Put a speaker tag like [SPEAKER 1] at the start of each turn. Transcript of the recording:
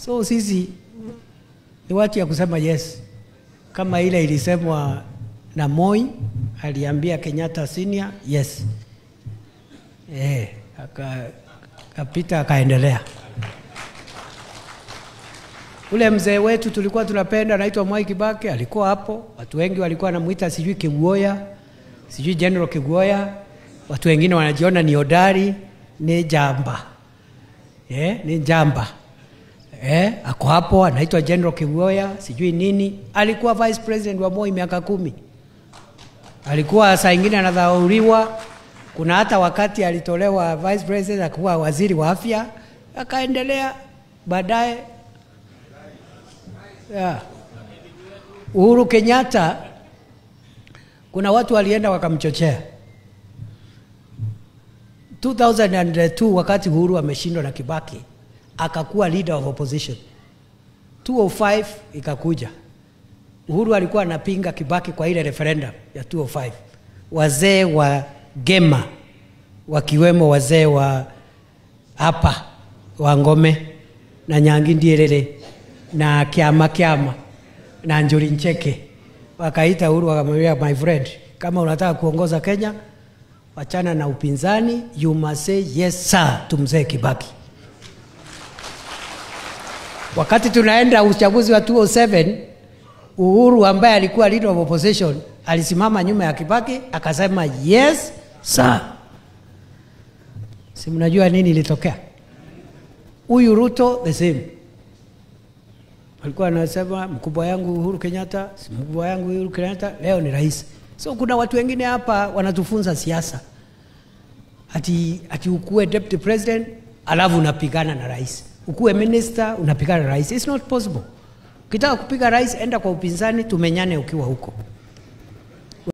[SPEAKER 1] So sisi ni watu ya kusema yes. Kama ile ilisemwa na Moi, aliambia Kenyatta senior yes. Akapita akaendelea. Ule mzee wetu tulikuwa tunapenda anaitwa Mwai Kibaki alikuwa hapo. Watu wengi walikuwa wanamuita sijui Kiguoya, sijui General Kiguoya. Watu wengine wanajiona ni hodari, ni jamba. Ni jamba. Ako hapo anaitwa General Kiguoya, sijui nini. Alikuwa vice president wa Moi miaka 10. Alikuwa saa nyingine anadhauriwa. Kuna hata wakati alitolewa vice president akakuwa waziri wa afya, akaendelea baadaye. Yeah. Uhuru Kenyatta, kuna watu walienda wakamchochea. 2002 wakati Uhuru ameshindwa na Kibaki, akakuwa leader of opposition. 2005 ikakuja. Uhuru alikuwa anapinga Kibaki kwa ile referendum ya 2005. Wazee wa Gema, wakiwemo wazee wa hapa wa Ngome na Nyangi Ndierere na Kiama Kiama na Njuri Ncheke, wakaita Uhuru wakamwambia, my friend, kama unataka kuongoza Kenya, wachana na upinzani, you must say yes sir to mzee Kibaki. Wakati tunaenda uchaguzi wa 2007, Uhuru ambaye alikuwa leader of opposition alisimama nyuma ya Kibaki akasema yes sir. Si mnajua nini ilitokea? Huyu Ruto the same. Alikuwa anasema mkubwa yangu Uhuru Kenyatta, si mkubwa yangu Uhuru Kenyatta, leo ni rais. So kuna watu wengine hapa wanatufunza siasa. Ati ukuwe deputy president alafu unapigana na rais. Ukuwe minister unapigana na rais. It's not possible. Ukitaka kupiga rais enda kwa upinzani, tumenyane ukiwa huko.